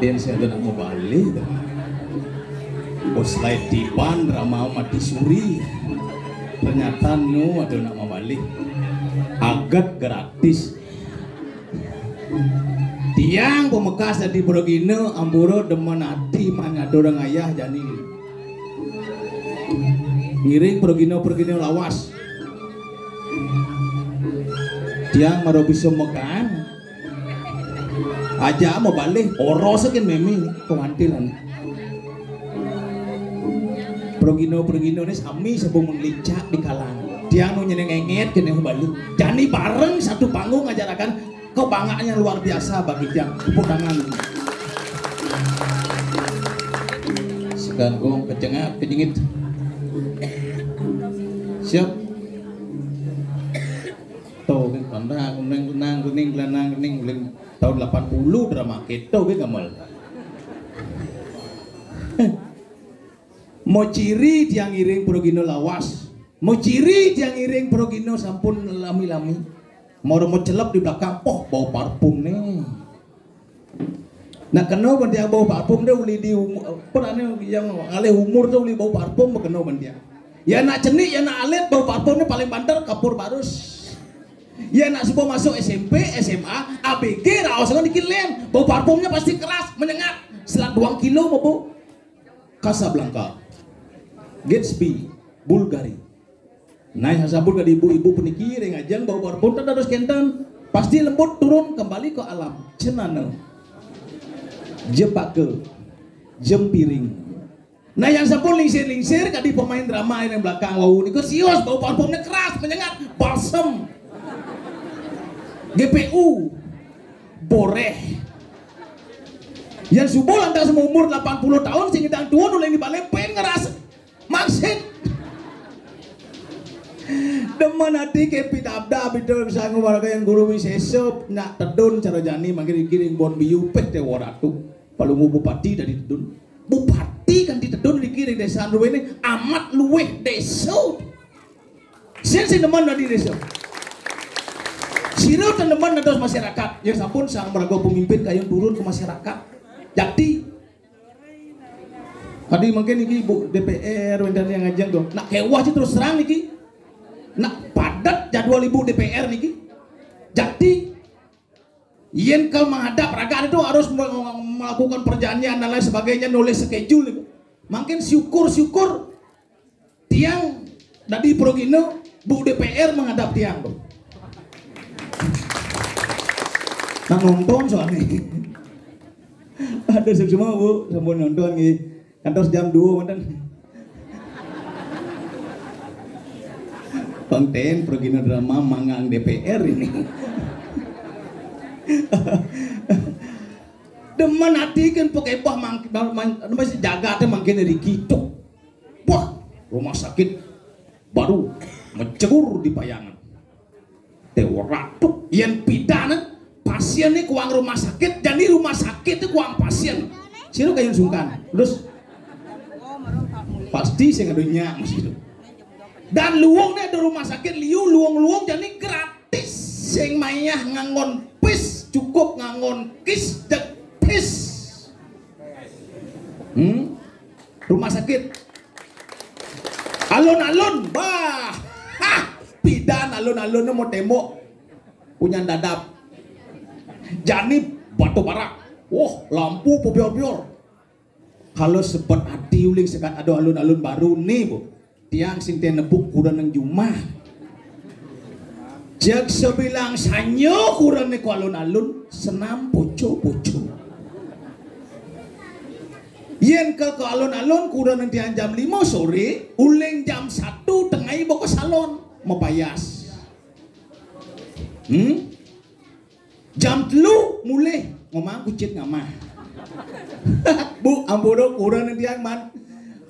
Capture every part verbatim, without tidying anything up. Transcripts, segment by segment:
Yén saya ada nak mabalih, dah. Bos lain tiban drama mati suri. Ternyata nu ada nak mabalih. Agat gratis. Tiang pamekas dadi pragina, ampura demen ati manyada orang ayah jani. Ngiring pragina-pragina lawas. Tiang mara bisa mekaan. Aja mabalih, oros kén mémé ni, kawantilan. Pragina-pragina ni sami sampun melincak di kalang. Tiang nu nyeneng engét kéné mabalih. Jani bareng satu panggung ngajarakan kebanggaan yang luar biasa bagi tiang. Tepuk tangan. Sekan gong kecengat, kejengit. Siap. Tuh, kan, tanda kuning, kunang, kuning, gelanang, kuning, kuning. Tahun delapan puluh drama kita, kan, gamal. Mau ciri tiang iring pragina lawas. Mau ciri tiang iring pragina sampun lami-lami. Mau mau celep di belakang, oh, bau parfum nih. Nah, kena ban tiang bau parfum deh, uli di umur, apa nih, yang ngalih umur tuh uli bau parfum, kena ban tiang. Ya nak cenik, ya nak alit, bau parfumnya paling banter kapur barus. Ya nak suba masuk S M P, S M A, A B G, raos kan dikit lén. Bau parfumnya pasti keras, menyengat. Selat dua kilo mabau. Casablanca, Gatsby, Bulgari. Nah, yang sabun ka ibu-ibu puniki ring ajeng bau parfum ten dados kénten. Pasti lembut turun kembali ke alam. Cenana. Jepaka. Jempiring. Nah, yang sampun lingsir-lingsir kadi pemain drama yang belakang wau niku sios bau parfumnya keras, menyengat, balsem. G P U. Boréh. Yang suba lantas umur delapan puluh tahun sing ngidang tuun uling di balé pén ngeras. Maksud demen ati ké pidabdab itu sanggup warga yang guru wisésa nak tedun cara jani mangkin iki ring Bon Biu peh Déwa Ratu. Palungguh bupati dari tedun. Bupati kan ditedun niki ring désa luwih amat luwih désa. Sing sing demen dadi désa. Sira ten demen dados masyarakat. Ya sampun sang maraga pemimpin kayun turun ke masyarakat. Jakti. Tadi mungkin niki Ibu D P R wénten yang ngajeng tuh. Nak kéweh sih terus terang niki. Nak padat jadwal Ibu D P R niki. Jakti. Yén kalau menghadap raga itu harus me-, melakukan perjanjian dan lain sebagainya, nulis schedule itu. Mungkin syukur-syukur tiang dadi pragina, Bu D P R menghadap tiang tuh. Nah, nonton soalnya. Ada semua, Bu, sampun nonton nggih. Kantos jam dua wénten. Konten pragina drama manggang D P R ini. Demen ati kan pakai bah mang, mang, mang, apa sih, jagaté mangkin riki tuh. Wah, rumah sakit baru mencegur di Payangan. Déwa Ratu, yén pidan pasién né kuang rumah sakit, jani rumah sakit itu kuang pasién. Sira kayun sungkan. Terus pasti sing ada nyak mesti itu. Dan luung né ada rumah sakit liu, luung-luung jani gratis sing mayah nganggon pis, cukup nganggon kis jeg pis. Hmm? Rumah sakit. Alun-alun, bah. Hah, pidan alun-alun mau tembok. Punya dadap. Jani batu bara. Wah, lampu pebior-bior. Kalau sebet ati uling sekat ada alun-alun baru nih, Bu. Tiang sing té nebuk kurenan jumah. Jeg sabilang sanya kurenan ku alun-alun, senam poco-poco. Yén ke, ke alun-alun kurenan tiang jam lima soré, uling jam satu tengah ibu ke salon, mapayas. Hmm? Jam telu mulih ngomang kucit ngamah. Bu, ampura kurenan tiang man.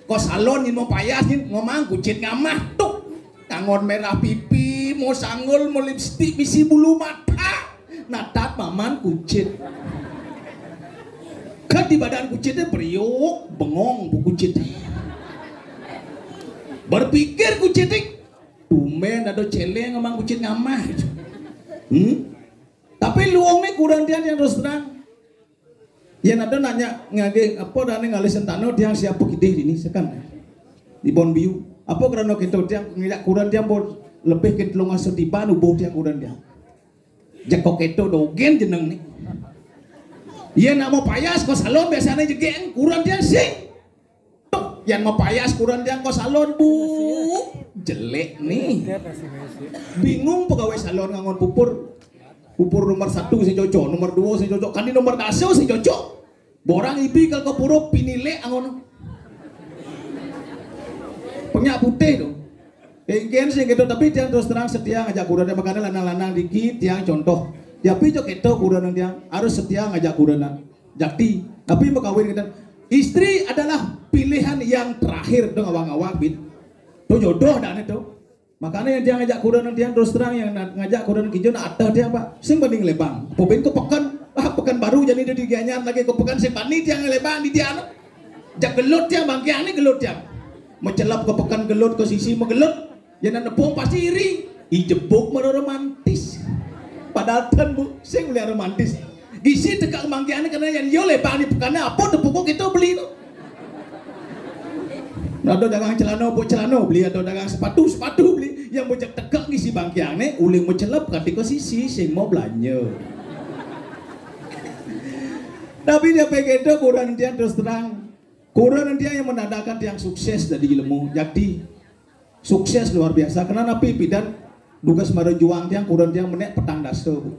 Ko salon nyén mau payas nyén ngomang kucit ngamah tuh. Nganggon merah pipi, mau sanggul, mau lipstik, misi bulu mata. Natat maman kucit. Kan di badan kucitnya beriuk, bengong bu kucit. Berpikir kucit, tumbén ada céléng ngomang kucit ngamah. Hmm? Tapi luung né kurenan tiang yang terus terang. Yén ada nanya ngangge apa dane ngalih sentana tiang siap pakidih dini seken. Di Bonbiu. Apa krana kita tiang ngajak kurenan tiang pun lebih ke telung asa tiban ubuh tiang kurenan tiang. Jekok itu dogen jeneng ni. Yén nak mau payas ka salon biasane jegek kurenan tiang sing. Tuh, yén mau payas kurenan tiang ka salon, Bu. Jelek ni. Bingung pegawai salon ngangon pupur. Pupur nomor satu sing cocok, nomor dua sing cocok, kan di nomor dasa sing cocok. Borang ibi kal ka pura pinilek angon. Penyak putih tu. Engken sing gitu, tapi tiang terus terang setia ngajak kurenan, makanya lanang-lanang dikit tiang contoh. Tapi cok itu kurenan tiang harus setia ngajak kurenan. Jakti, tapi mau kawin kita. Istri adalah pilihan yang terakhir dong awang-awang, Bit. Tu jodoh dah ni tu. Makanya yang tiang ngajak kurenan tiang terus terang yang na-, ngajak kurenan kijo nak ada tiang, Pak. Sing banding lebang. Pobin ke peken. Ah, peken baru jadi dia di Gianyar lagi ke peken sing bani tiang lebang di tiang. Jak gelut tiang bangkiang ni gelut tiang. Mecelap ke peken gelut ke sisi megelut. Yang nak nepung pasti iri. Ijebuk mara romantis. Padahal ten, Bu, sing boleh romantis. Gisi tekak mangkiane kena yang yo lebang ni pekana apa tepuk kita beli tu. Ada dagang celana, buat celana beli, ada dagang sepatu, sepatu beli. Yang bocah tekak ngisi bangkiang ni, uling mencelep kati ke sisi, sing mau belanja. Tapi dia pikir itu kurenan tiang terus terang. Kurenan tiang yang menandakan tiang sukses dari ilmu. Jadi, sukses luar biasa. Kena napi pidan dugas mara juang tiang kurenan tiang menek petang dasa, Bu.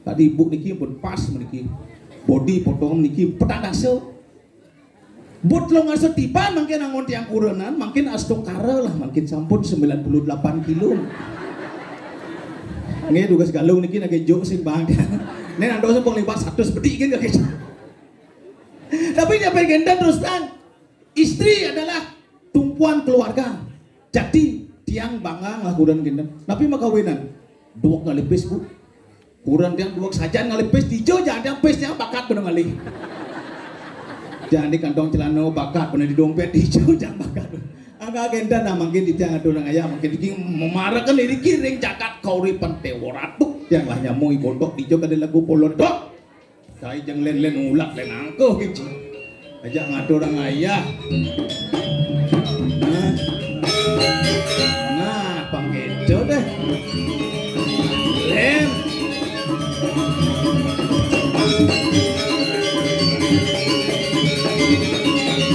Tadi ibu niki pun pas meniki. Body potongan niki petang dasa. But lo ngasa tiba mungkin angon tiang kurenan, mungkin astokara lah, mungkin sampun sembilan puluh delapan kilo. Nggih, dugas galung niki nake juk sing bang. Nek nando sing pung liwat satu sebedik kan kaki. Tapi dia pengen terus terang. Istri adalah tumpuan keluarga. Jadi tiang bangga ngelakukan gini. Tapi makawinan dua kali pis, Bu. Kurenan tiang dua sajan ngalih pis tijo, jangan tiang pis tiang bakat bener ngalih. Jangan di kantong celana bakat bener di dompet tijo, jangan bakat. Angka genta nah mungkin di tiang aturan ayah mungkin iki memarakan diri kiring jagat kauripan tewa ratu. Tiang lah nyamui botok tijo kada lagu polon dok. Kai jeng len len ulak len angkuh kici. Aja ngatur orang ayah. Nah. Nah, pang gitu deh. Len.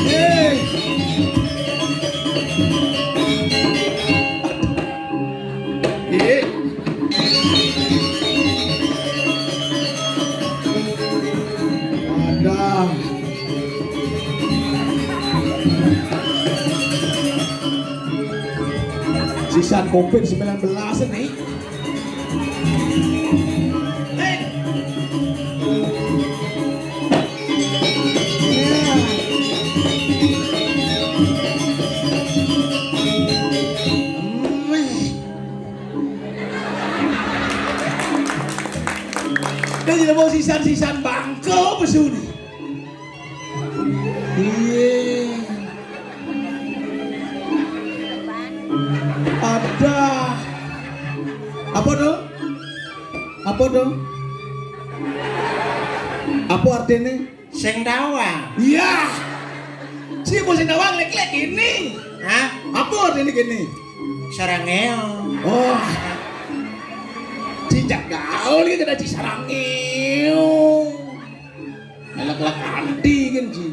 Hei. Ih. Ada. Sisan covid sembilan belas nih. Hei. Dia tidak mau sisan-sisan bangko pesu nih. Iya. Ada. Apa tuh? Apa tuh? Apa artinya? Sing tawang. Iya. Siapa sing tawang lek-lek ini? Hah? Apa artinya gini? Sarangeo. Oh. Cicak gaul gitu ada cisarangeo. Elak-elak anti kan, Ji.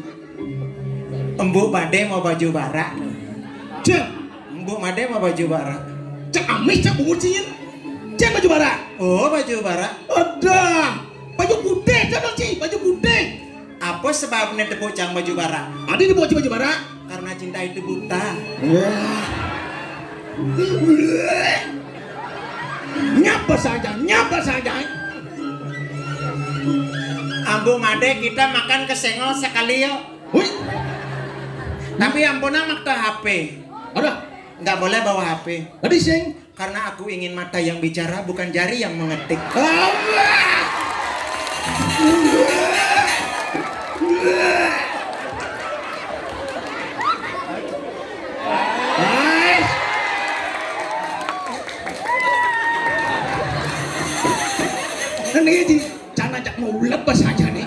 Embuk badai mau baju barak. Cek. Embuk badai mau baju barak. Cek amis, cek bungut sih. Cek baju barak. Oh, baju barak. Ada. Baju putih, cek dong, Ji. Baju putih. Apa sebabnya tepuk cang baju barak? Ada tepuk cang baju barak. Karena cinta itu buta. Wah. Nyapa saja, nyapa saja. Ambu made kita makan ke sengol sekali yuk. Hui. Tapi ampun amat ke H P. Ada. Nggak boleh bawa H P. Tadi sing. Karena aku ingin mata yang bicara, bukan jari yang mengetik. Allah. Hai. Kan ini di cana cak mau lepas aja nih.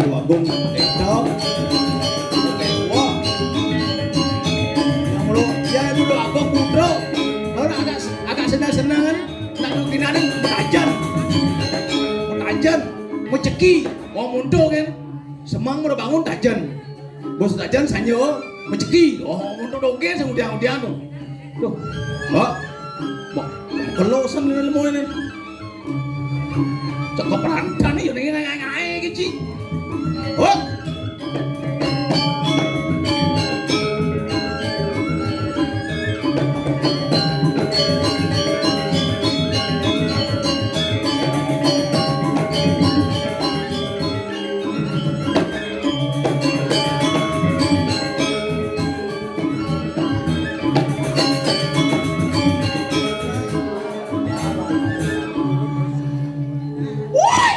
Ibu Agung, Tedong, Tewo. Yang mulu, ya, Ibu Agung, Putro. Kalau agak, agak senang-senangan, nak dulu Ki, wong monto kan. Semeng mara bangun tajen. Bos tajen sanyo, mejeki. Oh, monto dogén sing udiang-udiang to. Duh, Mbok. Mbok, kelosen ngene lemo ini. Cekep randan yo ning ngae-ngae iki, Ci. Oh. Woi!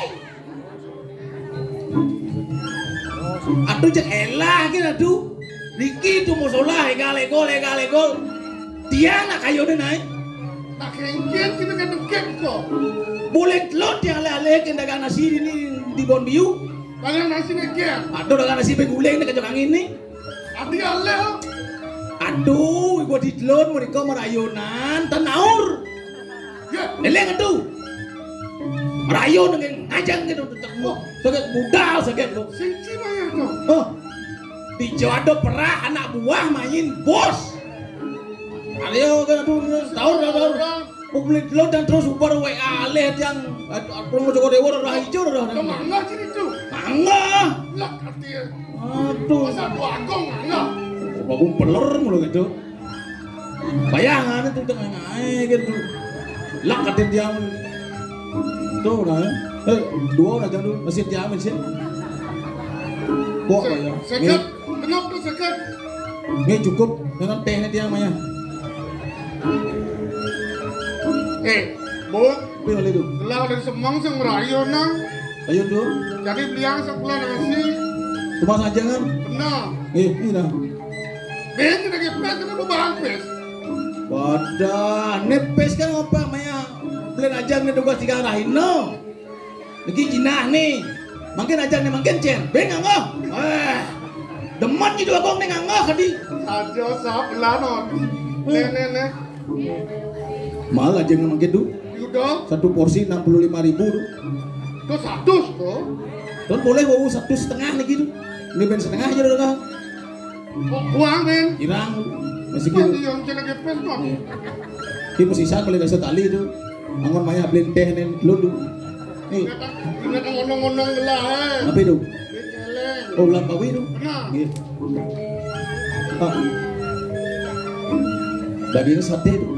Aduh, cek elah iki, aduh. Niki tu musola, egal, egal, egal, egal. Dia nak kayune nae. Tak kengken kita kan deket kok. Boleh lo dia alih-alih ke dagang nasi ini di Bon Biu. Dagang nasi nek kian. Aduh, dagang nasi beguling nek kejok angin nih. Ati aleh. Aduh, gua didelon mereka marayonan, tenaur. Ya. Eleng tu. Marayon dengan ngajang gitu, cek mo. Sakit budal, sakit lo. Sing ci maya to. Oh. Di Jawa ada perak anak buah main bos. Ayo, kan, aduh, taur, taur. Publik lo dan terus ubar W A aleh yang, aduh, aduh, Joko Dewa udah hijau udah. Kemana sih itu? Mangga. Lah, artinya. Aduh. Masa Agung mangga? Agung peler mulu gitu. Bayangan itu tengah naik gitu. Lah, katin dia. Tuh, nah. Eh, dua udah jam dulu. Masih diamin sih. Kok ya? Seket. Kenapa seket? Ini cukup dengan tehnya dia namanya. Eh, Bu. Tapi oleh itu. Lah, oleh semang sing merayu nang. Ayo tuh. Jadi beliang sebulan nasi. Cuma saja kan? Benar. Eh, ini dah. Ben kita ke pes, kita mau bahas pes. Wadah, ini pes kan apa namanya? Belian aja nih tugas tiga hari no. Lagi jinah nih. Makin aja nih, makin cen. Ben nganggo. Eh. Demen gitu aku nih nganggo tadi. Saja sap lanon. Nih, nih, nih. Mahal aja nang makin tuh. Udah. Satu porsi enam puluh lima ribu tuh. Tuh seratus tuh. Tuh boleh bawa satu setengah nih gitu. Ini ben setengah aja udah. Kok buang, Ben? Kirang. Masih Wah, gitu. Iya, cek lagi pes kok. Iya. Ki pesisat boleh kasih tali tuh. Anggon maya beli teh nih lu tuh. Nih. Ingat, ingat ngondong-ngondong gelah, eh. Apa itu? Beli celeng. Oh, ulam bawi tuh. Benar. Iya. Ah. Daging sate tuh.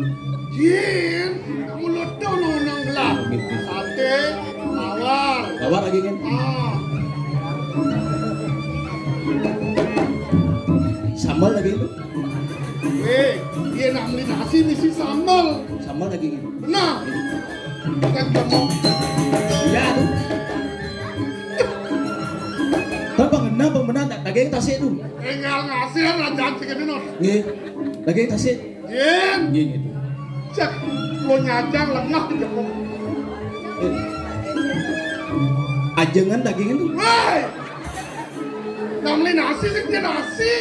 Jin, kamu lo tuh ngondong-ngondong gelah. Gitu. Sate, tawar. Tawar lagi kan? Ah. Sambal lagi itu. Eh, dia nak beli nasi mesti sambal. Sambal lagi gitu. Benar. Kan kamu. Iya tuh. Kan pengenal, pengenal, daging tasik tuh. Tinggal ngasih lah, jangan segitu, Nur. Nggih. Daging tasik. Yen. Nggih, nggih. Cek, lo nyajang lengah di Jepang. Eh. Ajengan daging itu. Woi! Nang beli nasi, sing dia nasi.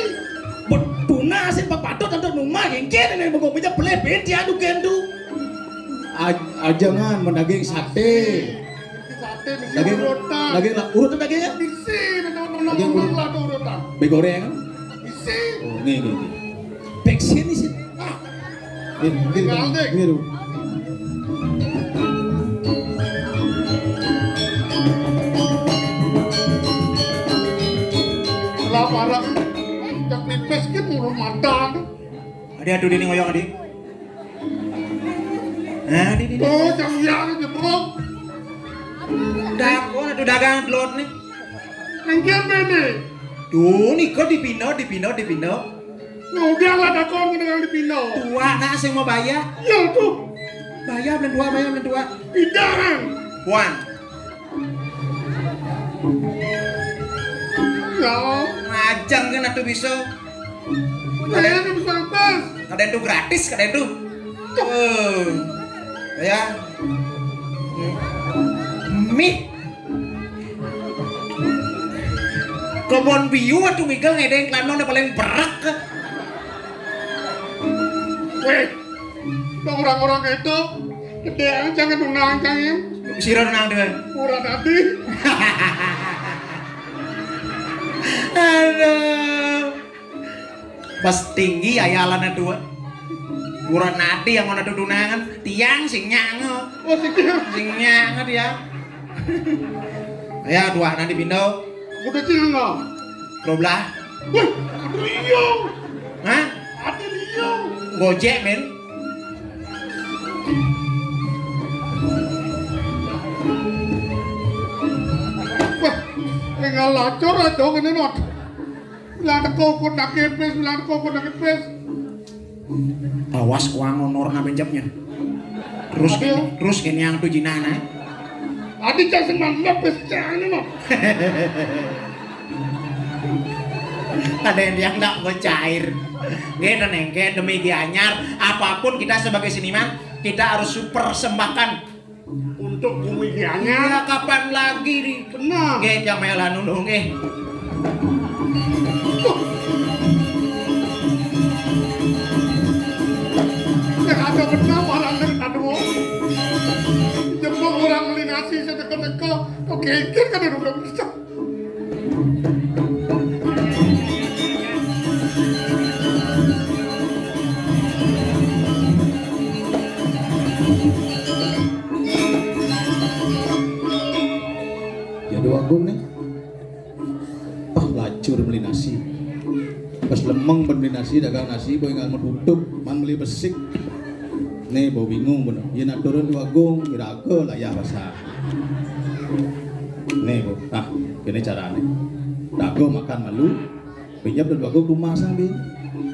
Betul nasi, Pak Patut, untuk rumah, yang kene nih, bengong meja, peleh, beti, adu, kendu. Aj-, ajengan, mendaging sate. Sate, bisi Daging, urutan. Daging lah, urutan dagingnya? Bisi, nonton, nonton, Daging nonton urut. Lah, tuh urutan. Begoreng? Bisi. Oh, nggih, nggih, nggih. Peksin isi. Ah. Nggih, nggih, Nggih, nggih. Nggih, Ru. Lah, parah. Cak pipis ki ngurung mata. Adi, aduh, dini ngoyong, Adi. Nah, di, di, di. Oh, cak uyang jebok. Dakon, aduh, dagang telur nih. Engke bene. Tuh, niko dipindah, dipindah, dipindah. Nah, udah lah, dakon kena yang dipindah. Tua, nak, sing mau bayar. Ya, tuh. Bayar, belum tua, bayar, belum tua. Pidahan. Puan. Ya. Ngajang kan atuh bisa. Saya tuh bisa pas. Kadang tuh gratis, kadang tuh. Eh. Ya. Mih. Kebon biu atuh migel ngedeng kelano paling berak. Weh, orang-orang itu gede aja jangan undang jangan. Sira nang dhewe. Ora dadi. Aduh. Pas tinggi ayalane dua. Ora nati yang ana tunangan, tiang sing nyango. Oh, sing nyango. Sing nyango dia. Ya, dua nanti pindah. Kudu cinga. Roblah. Wah, ati liya. Hah? Ati liya. Gojek, men. Wah, tinggal lacur aja ngene, Not. Lah teko kotak kepes, lah teko kotak kepes. Awas kuang honor nang pencapnya. Terus kene, terus kene yang tuh jinana. Adi cak sing mantep wis cak ngene, no. Ada yang dia nggak mau cair. Nggih, nengke demi Gianyar, apapun kita sebagai seniman, kita harus super sembahkan untuk bumi Gianyar. Iya, kapan lagi di benar. Nggih, yang mela nulung nggih. Nek ada benar orang dari tadi. Jempol orang meli nasi seteko-teko. Kok geger kan udah bisa. Ya, Déwa Agung nih. Wah, lacur meli nasi. Pas lemeng ben meli nasi, dagang nasi, boy nggak menutup, man meli besik. Nih, bo bingung bener. Yen aturan Déwa Agung, iraga layah pasar. Nih, bo. Nah, kene carane. Dago makan malu. Pinjam Déwa Agung tumasang, Bin.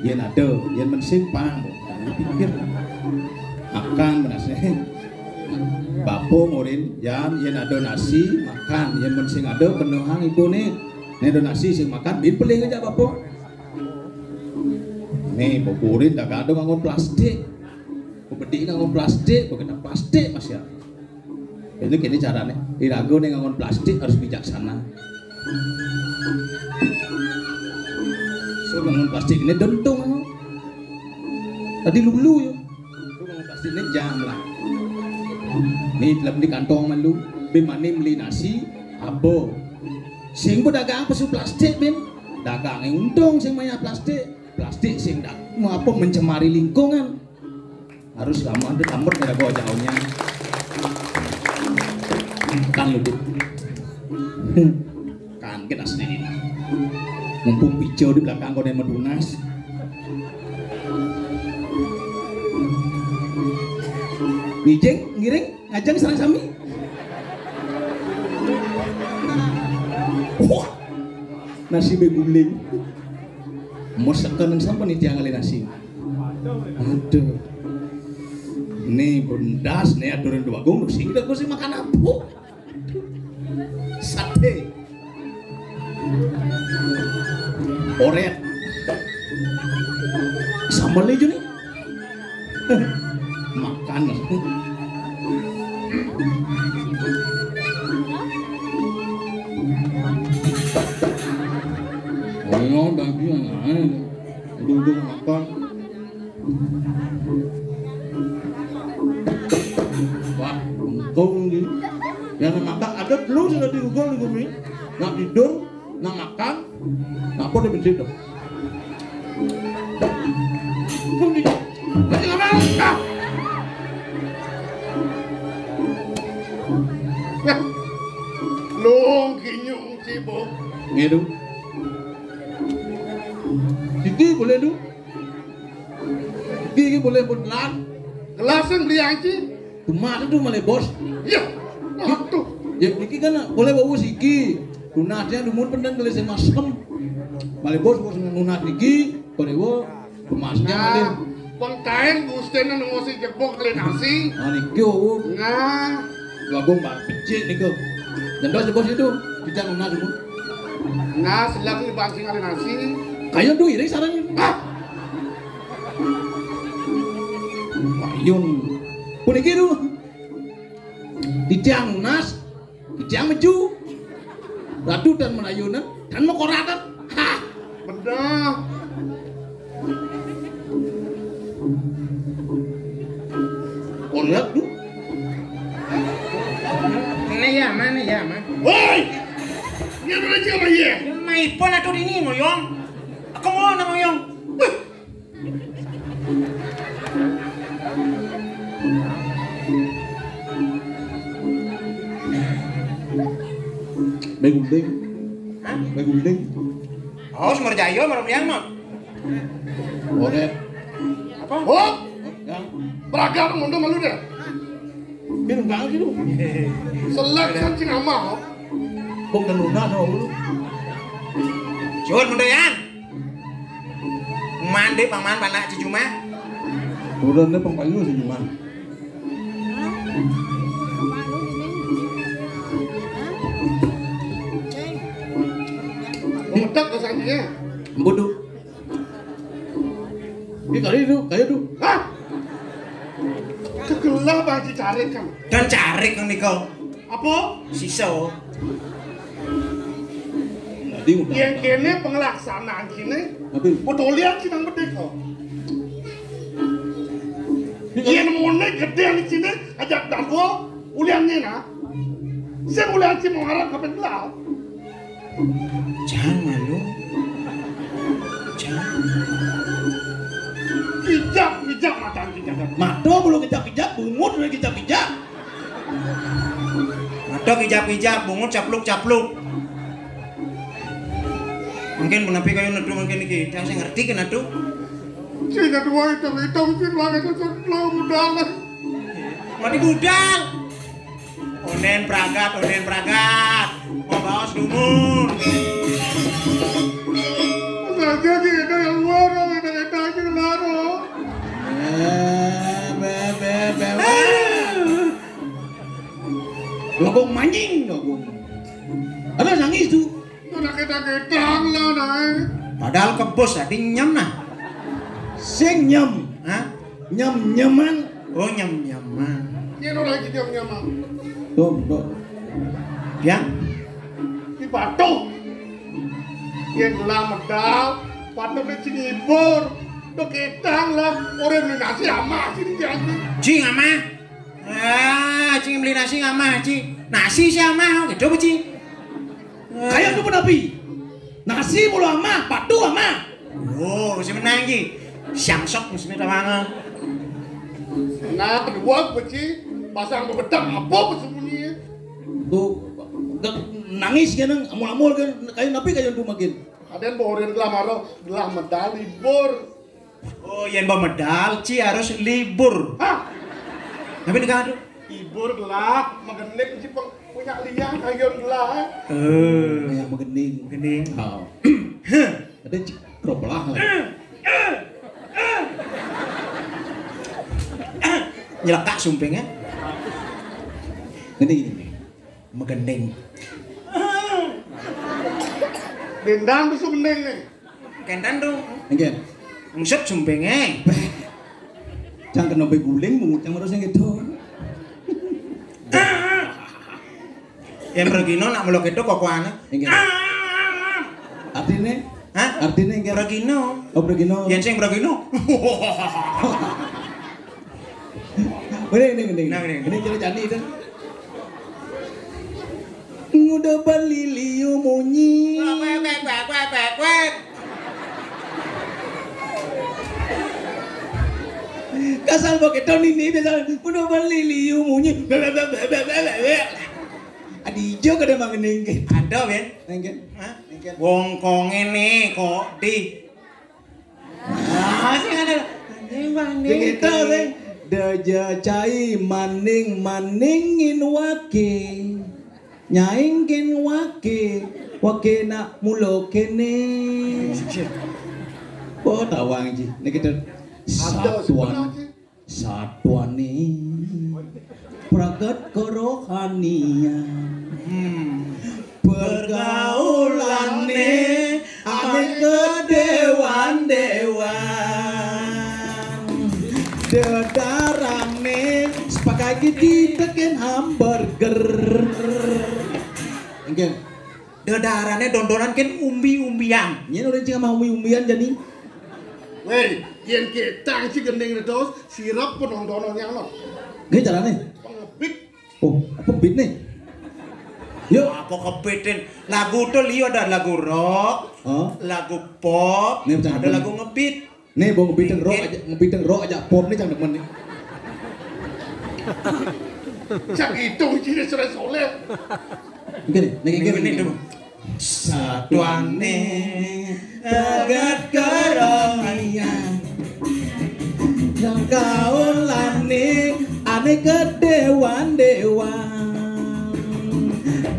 Yen ada, yen mensing pang, bo. Nah, pikir. Makan menase. Bapa murin, yan, yen ada nasi, makan. Yen mensing ada, penuhang ipune. Nek ada nasi sing makan, bin pelih aja bapa. Nih, bo murin dah kadang nganggo plastik. Bo bedik nganggo plastik, bo kena plastik masih ada. Ini kene carane. Iraga nek nganggo plastik harus bijaksana. So nganggo plastik ini dentung. Tadi lulu ya. So nganggo plastik ini jam lah. Ini dalam di kantong malu. Bimane meli nasi, abo. Sing pedagang pesu plastik, Bin. Dagangnya untung sing maya plastik. Plastik sing dak mau apa mencemari lingkungan. Harus lama ada tambut ada gua jauhnya. Kan lu, Bu. Kan kita sendiri. Mumpung pijo di belakang kau yang medunas. Ngijing, ngiring, ngajeng sareng sami. Wah, nasi beguling. Mau sekan yang sampai nih tiang kali nasi. Aduh. Nih bundas nih aturan Déwa Agung sing kita sing makan apa? Sate. Oret. Sambal hijau nih. Makan. Oh, daging. Duduk makan. Wah, untung iki. Yang makan ada telur sudah diugal di bumi. Nak tidur, nak makan, nak apa dia bencin tuh. Untung iki. Masih lama. Ah. Long kinyung cibok. Ngidu. Iki boleh, Du? Iki, iki boleh pun telat. Gelas sing beli aja. Tumas itu malah, Bos. Iya. Waduh. Ya, iki kan boleh bawa siki. Tunasnya dumun pendang gelas sing masem. Malah, Bos, Bos nunas iki, boleh wo. Tumasnya malah. Pengkain Gusten nang ngosi jebok kali nasi. Nah, niki, oh. Nah. Bagong, Pak, becik niku. Jendos, Bos, itu. Kita nunas dulu. Nah, selak ini bangsi kali nasi. Kayak tuh iri sarang. Ah. Mayun. Puniki lho. Titiang nunas, titiang meju. Ratu dan Melayunan dan Mekoratan. Hah. Bedah. Koreat tuh. Dia udah cakap apa, iya? Mai pon atau dini ngoyong. Aku mau nang ngoyong. Wah. Mai guling. Hah? Mai guling. Oh, Sumber Jaya, Marliang, no. Oke. Apa? Oh, yang beragam mundur malu deh. Minum banget gitu. Selak kan cing ama, oh. Kok ngenuna sama lu? Jun, mundur, Yan. Mandi pang man panak cicuma. Udah nih pang payu sih cuma. Mutak ke sandinya. Bodoh. Ini kali itu, kayak tuh. Hah? Kegelah bang dicarik kan. Dan carik kan niko. Apa? Siso. Jadi udah. Yang kene pengelaksanaan kene. Tapi betulian sih nang bedek kok. Ini kali. Yang mone gede di sini ajak dadua uliannya nah. Saya ulian sih mau harap kapan belau. Jangan lu. Jangan. Kijap, kijap mata kijap. Mata belum kijap-kijap, bungut udah kijap-kijap. Mata kijap-kijap, bungut capluk-capluk. Mungkin menapi kayu nedu mungkin iki. Yang saya ngerti kena tuh. Sing kedua itu, itu mesti banget itu belum udah. Mati budal. Onden pragat, onden pragat. Mau baos dumun. Saja di itu yang luar, kita kita aja kelar. Eh, be, be, be, be. Logong manjing, logong. Ada nangis tuh. Udah kita ketang lah, nah. Padahal kebos tadi nyem nah. Sing nyem. Hah? Nyem-nyeman. Oh, nyem-nyeman. Ini lagi nyem-nyeman. Tuh, tuh. Ya? Di batu. Yang gelah medal, batu di sini ibur. Tuh ketang lah. Orang beli nasi ama sini diambil. Cing ama. Ah, cing beli nasi ama, cing. Nasi si ama, gitu apa, cing? Kayak itu pun api. Nasi mulu ama, batu ama. Oh, mesti menang ki. Siang sok mesti minta mana? Nah, kedua beci pasang bebedak apa bersembunyi? Tuh, nangis kan, amul-amul kan, kayak napi kayak itu makin. Ada yang borin gelah maro, gelah medal libur. Oh, yang bawa medal, ci harus libur. Hah? Tapi negara tuh. Libur gelah, magenik ci peng-, punya liang kayon gelah. Eh. Kayak magening. Magening. Oh. Ada ci kropelah lah. Nyelekak sumpingnya. Ini, ini. Magening. Dendam tuh sumening nih. Kentan dong. Nggih. Ngset sumpinge. Cang kena beguling, mungut cang terus yang gitu. Yang pergino nak melok itu kok kuana. Nggih. Artine? Hah? Artine nggih. Pergino. Oh, pergino. Yang sing pergino. Ini, ini, ini. Nah, ini. Ini cerita jani itu. Nguda baliliu munyi. Wek, wek, wek, wek, wek, wek. Kasal pakai tahun ini biasa. Nguda baliliu munyi. Bek, bek, bek, bek, bek, bek, bek. Adi ijo kada mangening ke. Ada, Ben. Nengke. Hah? Nengke. Wong kong ini kok di. Ah, sing ada. Anjing, Bang, Dikit nih. Sing. Deja cai maning maningin wake. Nyaingkin wake. Wake nak mulo kene. Oh, tawang ji. Ini kita Ada satuan. Sebenarnya. Satuane pragat kerohanian. Hmm. Pergaulane ane kedewan-dewan. Dedarane sepakagi diteken hamburger. Nggih. Dedarane dondonan ken umbi-umbian. Yen ora cing sama umbi-umbian jani. Weh, yen ketang si gending terus, sirap penontonan yang lo. Nggih carane. Pengebit. Oh, apa bit nih? Yuk. Apa kepiting? Lagu tuh liya ada lagu rock, Hah? Lagu pop, Ini ada lagu ngebeat. Nih, mau ngebeating rock aja, ngebeating rock aja pop nih cang demen nih. Cak itu ciri soleh-soleh. Oke nih, nih, nih, nih, nih. Satuane tegak keromian. Kaulane ane kedewan-dewan.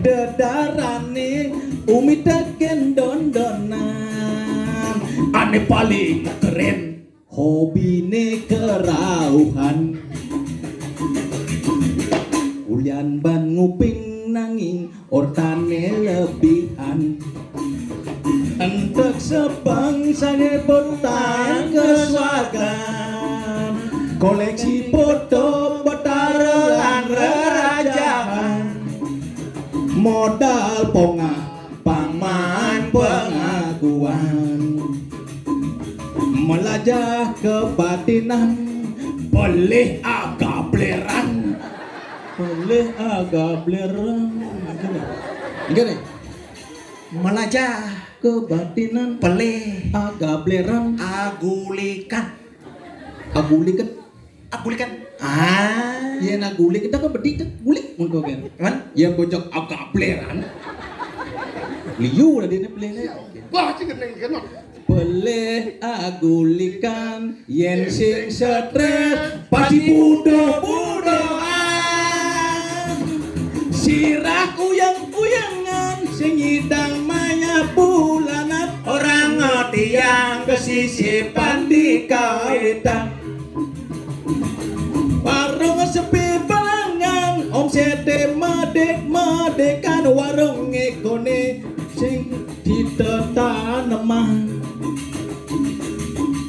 Dedarane umi teken dondonan. Ane paling keren. Hobine kerauhan. Ulian ban nguping nanging ortane lebihan. Entek sebang sane bertahan ke swargan. Koleksi foto Betara lan rerajahan. Modal pongah paman pengakuan. Melajah kebatinan pelih agableran. Pelih agableran. Gini. Gini. Melajah kebatinan pelih agableran. Agulikan. Agulikan. Agulikan. Ah. Yen agulik, kita kan bedik, kan gulik mun kau kan. Cuman? Yen bocok agableran. Liu lah dia ni pelih ni. Bah, cik keneng kan. Pelih agulikan, yen sing stres, pasti budo-budoan. Sirah uyang-uyangan, sing nyidang maya bulanan. Orang tiang kesisipan di kawitan. Warung sepi belangan, omsete medek-medekan, warung ngekone sing ditetanemah.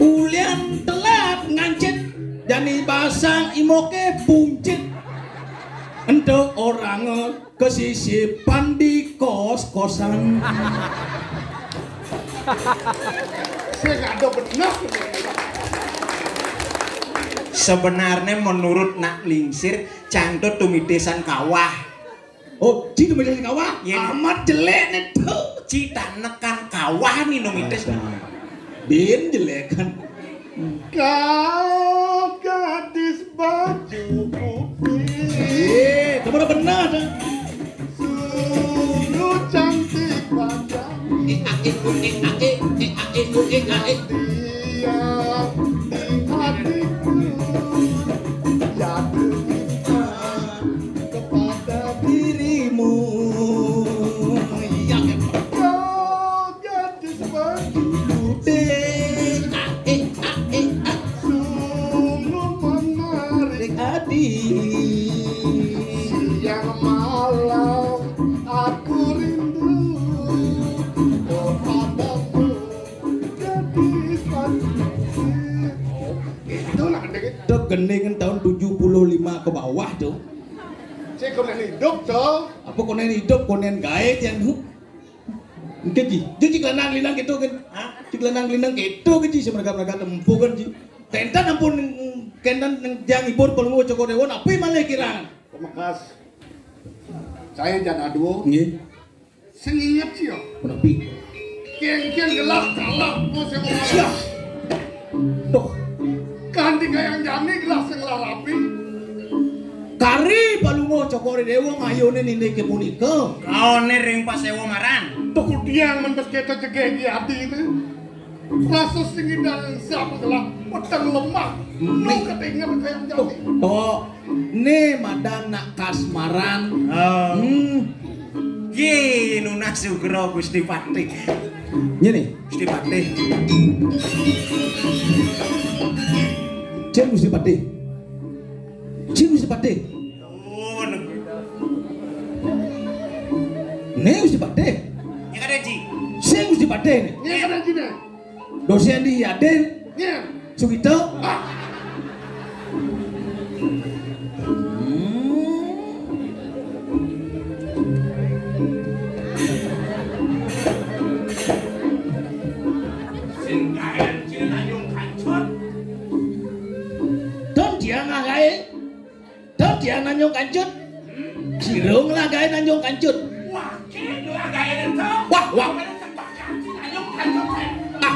Ulian telat ngancit, jani basang imoke buncit. Ento orang kesisipan di kos-kosan. Saya nggak ada benar. Sebenarnya menurut Nak Lingsir, cangdo tumitisan kawah. Oh, ci tumitisan kawah? Iya. Amat jelek nih tuh. Ci tak nekan kawah nih numitis. Bin jelek kan. Kau gadis baju putih. Eh, kamu udah benar dah. Sungguh cantik wajahmu. Eh, ah, eh, eh, ah, eh, eh, ah, eh, eh, ah, eh. Dia di hatiku. Jatuh cinta kepada dirimu. Iya, Kak. Kau gadis baju putih. Sungguh menarik hati. Siang malam aku rindu kepadamu. Gadis baju putih. Itulah, Dek. Itu gendingan tahun tujuh puluh lima ke bawah tuh. Cek konen hidup tuh. Apa konen hidup, konen gawe, Jan? Engke, Ji. Ji, Ji, lanang linang gitu kan. Hah? Ji, lanang linang gitu kan, Ji. Semeraga-meraga tempo kan, Ji. Kentan ampun, kentan nang jang ibur pelungguh Cokor Dewa, apa malah kirang? Pemekas. Saya Jan Aduo. Nggih. Sing inget sih ya. Menepi. Kian-kian gelah kalah mau sewa. Siap. Tuh. Kanthi kayang jani gelah sing larapi. Kari palungguh Cokor Dewa ngayune nindike punika. Kaone ring pasewa maran. Tuh kudiang men pes keto jegeh iki ati itu. Rasa sing idang sapa gelah peteng lemah. Lu ketingal kayang jani. Tuh. Ne madan nak kasmaran. Oh. Hmm. Ye nunas sugra Gusti Patih. Ngene. Gusti Patih. Cek Gusti Patih. Cek Gusti Patih. Oh, ne Gusti Patih. Ya kada, Ji. Sing Gusti Patih ne. Ya kada, Ji, ne. Dosen di Yaden. Iya. Sugito. Ah. Hmm. Sing gaen sing nanyung kancut. Don dia ngagai. Don dia nanyung kancut. Jirung lah gaen nanyung kancut.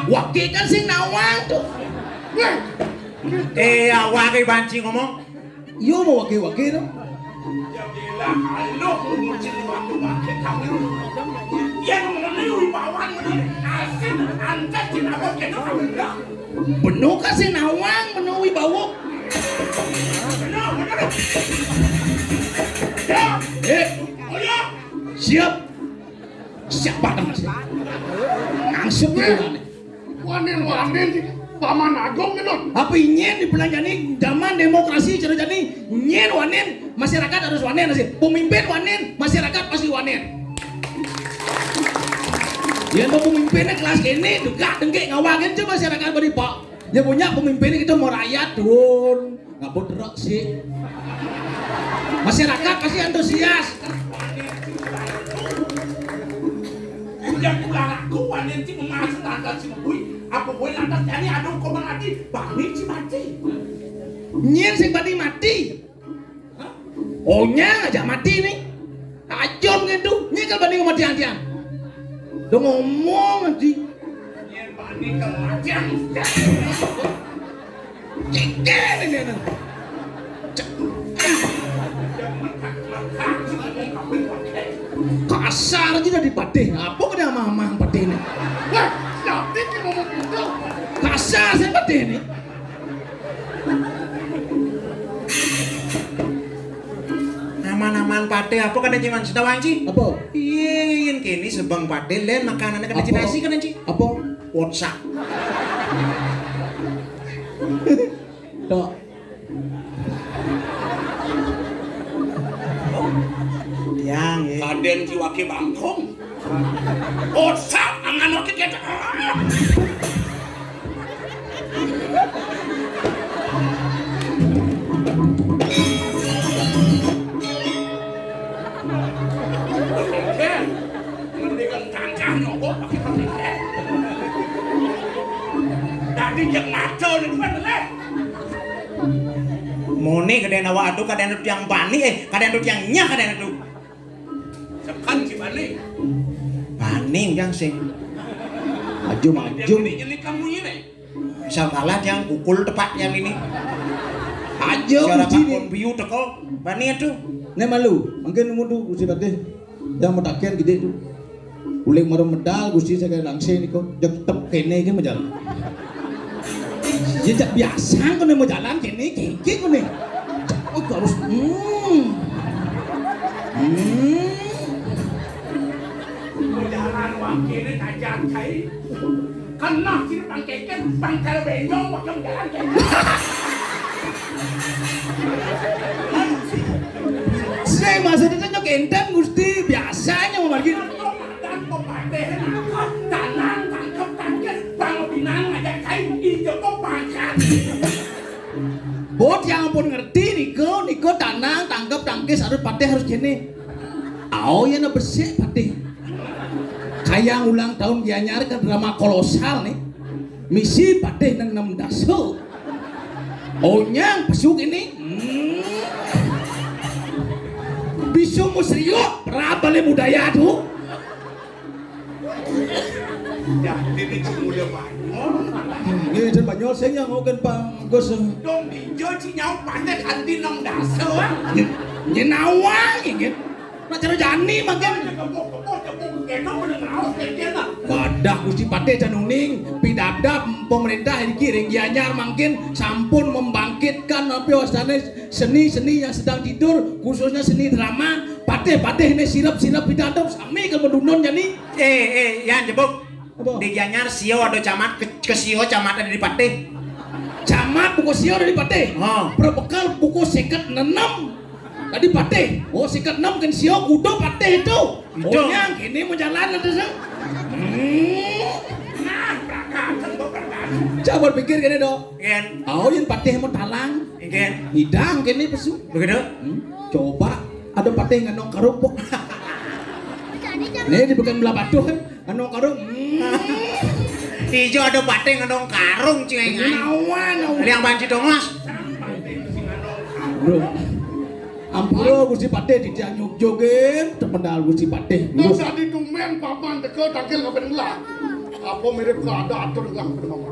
Wake kan sing nawang to. Weh. Eh, awake banci ngomong. Iya mau wake-wake to. Ya bela, ayo, ngucil waktu wake kamu. Yang mana wibawan ini? Asin, antek, cinabot, kena kamu. Beno kan sing nawang, beno wibawa. Beno, beno. Ya. Eh. Oh ya. Siap. Siap banget, Mas. Langsung gitu kan. Wanen, wanen, Paman Agung gitu. Apa nyén dibelanjani zaman demokrasi cara jani nyén wanen, masyarakat harus wanen sih. Pemimpin wanen, masyarakat pasti wanen. Ya mau pemimpinnya kelas ini juga dengke ngawakin coba masyarakat beri pak. Ya punya pemimpinnya kita mau rakyat turun. Ngabut truk sih. Masyarakat pasti antusias. Udah pulang aku, wanen ti memasu tanggal si Mabui. Apa gue lantas jadi adong koma mati, bani si mati. Nyén sing bani mati. Hah? Onyang aja mati nih. Ajom gitu. Nyén kalau bani kematian-tian. Udah ngomong nanti. Nyén bani kematian. Cengkel ini anak. Kasar aja dari patih. Apa kena mamang patih ini? Wah, siapa yang ngomong gitu? Kasar saya patih ini. Aman-aman patih apa kada jiman sedawang ci? Apa? Iya, iya, kini sebang patih len makanannya kada Apa? Cinasi kada ci? Apa? WhatsApp. Tok. Tiang, ya. Kaden jiwa ke bangkong. Osak angan oke kita. Mendingan tangkah nyogok pakai pendidikan. Tadi yang ngaco nih bukan leh. Mone kadén awak adu, kadén adu tiang bani, eh, kadén adu tiang nyah, kadén adu. Sekan si bani. Bani yang sing. Maju, maju. Ini, ini kamu ini. Misal kalah tiang pukul tepat tiang ini. Aja Siapa uji pun biu teko, bani adu. Nek malu, mungkin nunggu tu si Patih. Yang mataken gede tu. Uling mara medal Gusti saya langsing niko. Jek tep kene iki majalan. Ya jak biasa kene majalan kene kiki kene. Oh harus hmm. Hmm. Majalan wang kene kajar kai. Kena sini pangkeken, pangkal benjong, wakil jalan kayak. Sing maksudnya kan nyok enten Gusti biasanya mau margi. Tanang tangkep tangkis, bang binang ngajak kain, ijo kok pangkat. Bot yang ampun ngerti niko, niko tanang tangkep tangkis harus patih harus gini. Au ya na besik patih. Kayang ulang tahun Gianyar kan drama kolosal nih. Misi patih nang enam dasu. Onyang pesuk ini. Hmm. Bisu musriuk berapa le budaya tu? Ya, ini cuma udah banyak. Hmm, ini jen banyak sing yang mau kan Pak Gus. Dong dijo ci nyau pandai kanti enam dasu. Nyenawa ini. Nak cara jani makin. Badah Gusti Patih Januning pidadab pemerintah iki ring Gianyar mangkin sampun membangkitkan apa wastane seni-seni yang sedang tidur, khususnya seni drama. Patih-patih ini sirap-sirap pidadab sami ke medunun jani. Eh, eh, Yan jebuk. Apa? Di Gianyar sio ada camat ke, ke sio camat ada di Patih. Camat buku sio ada di Patih. Oh. Berbekal buku seket enam. Tadi patih. Oh, sikat enam kan sio kuda patih itu. Itu. Oh, yang ini mau jalan ada sih. Hmm. Coba pikir gini dong. Gen. Oh, yang patih mau talang. Gen. Hidang gini pesu. Begitu. Hmm. Coba ada patih nganong karung pok. Nih di bukan belah batuh kan. Anu karung. Hmm. Ijo ada patih nganong karung cingai ngai. Nawa nawa. Liang banci dongos. Bro. Ampura Gusti Patih titiang nyugjugin temendal Gusti Patih. Terus adi tumen papan teka tangkil kapan lah. Apa mirip keadaan atur ngelah pada mama?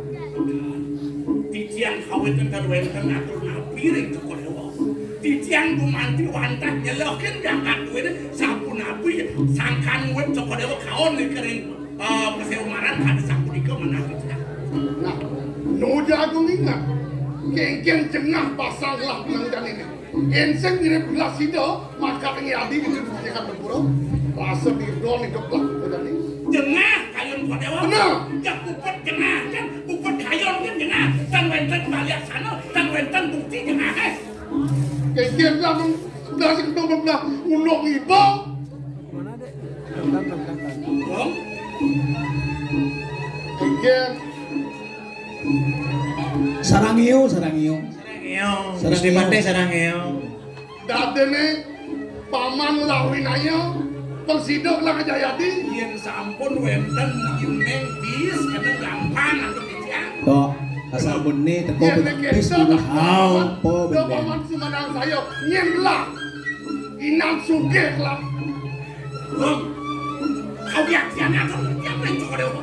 Titiang kawit enten wenten atur napi ring Cokor Dewa. Titiang gumanti wantah nyelehin jagat duene sapunapi sangkan wit Cokor Dewa kaon ring, eh, Pasir Umaran kada sapunika manah titiang. Nah, nu jagung ingat. Kengken jengah pasang lah penangjan ini. Insing mirip gelas sida, maka ing adi gitu di tingkat tempura. Rasa dirdon hidup lah kejadi. Jengah kayun Kodewa. Benar. Jak puput jengah kan, puput kayun kan jengah. Tan wenten baliaksana, tan wenten bukti jengah, eh. Kengken lah meng-, sebelah sing ketemu belah ulung iba. Wong. Kengken. Sarangeo, sarangeo. Sarangeo. Sarangeo. Gusti Patih sarangeo. Dadene paman lah winaya, pang sida lah Jayadi. Yen sampun wenten imeng bis kena gampang antuk titiang. Tok, asal bene teko. Yen betis kento dulu. Dah paman, apa dah bene? Paman sumanangsaya, nyen lah. Inan sugih lah. Wong, kawiaktian atur titiang ring Cokor Dewa.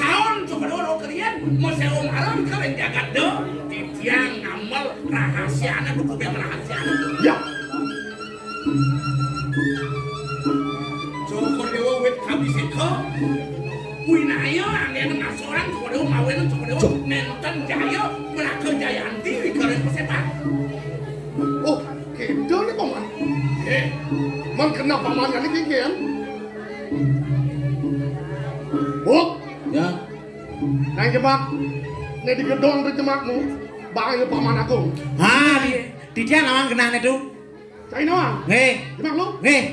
Kaon Cokor Dewa rauh kerian, masewa marang ka ring jagat da, titiang ngamel rahasiana, dukubeng rahasiana. Ya. Cokor Dewa wit kabiseka, winaya anggena ngasorang Cokor Dewa, mawinan Cokor Dewa, Cok. Nenten jaya, melaka jayanti, ring kering pasetan. Oh, Kéto né, Paman. Eh, man keneh Paman jani kénkén. Buk. Ya. Nang jemak. Né di gedong to jemakmu. Bang ya Paman Agung. Ha, di, di dia nawang kenehné to. Cai nawang. Nggih. Jemak lu. Nggih.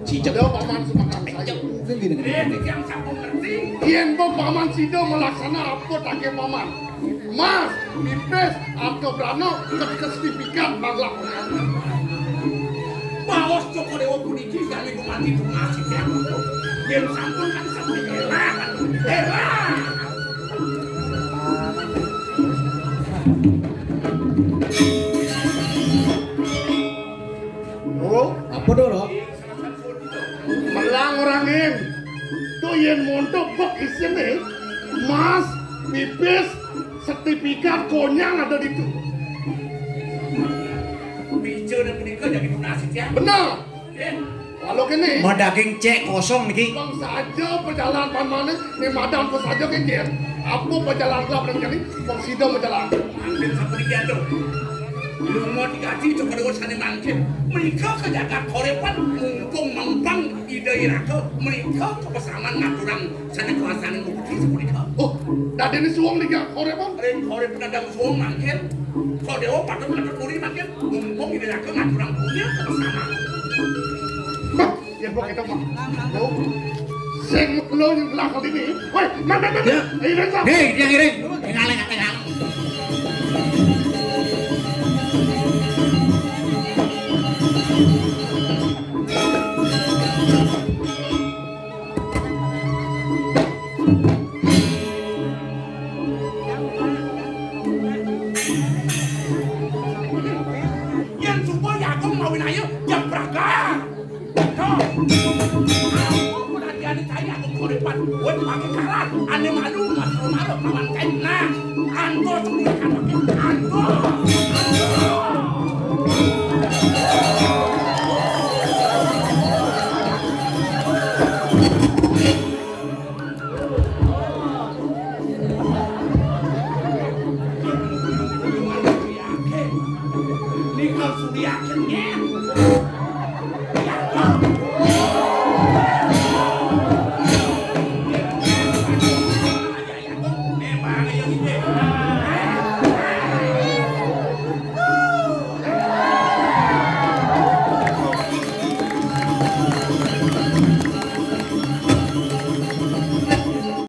Cicak. Ada Paman sumangkang saya. Mungkin gini, gini, gini. Yén ba Paman sida malaksana apa tagih Paman? Mas, pipis, arta brana, ket-, ket sertifikat, banglah. Baos Cokor Dewa puniki sami gumanti tunas titiang. Yén sampun kan sampai élah. Élah. Oh, apa to, Rok? Melang orahang. To yén montok bek isiné, mas, pipis, sertifikat, konyang ada ditu. Bijana punika jagi tunas titiang. Bener. Eh. Walau kéné. Madaging cek kosong niki. Bang saja perjalanan Pamané, né madan apa saja kénkén. Apa perjalanan gelap dan jani, bang sida majalan. Mangkin sapuniki atur. Lumut digaji Cokor Dewa sané mangkin. Mrika ka jagat Korépan mumpung mempeng Ida Iraka, mrika ka pasaman ngaturang sané kuasaning bukti sapunika. Oh, dadiné suwung di jagat Korépan? Ring Korépan ada suwung mangkin. Koréwa patut patut muri mangkin. Mumpung Ida Iraka ngaturang punya ka pasaman. Bah, yén kok kita mah. Yo. Sing lo yang lah kali ini. Woi, man, man, man. Ya. Ayo, Ren, Sam. Hei, yang iring. Tinggalin, tinggalin. Yén suba jagung mawinaya, jebragan. Tuh. Aku perhatian cai aku kuripan. Woi, pakai kalah. Ane malu, mas, malu, kawan cai. Nah, anto sepuluh kan pakai. Anto. Anto.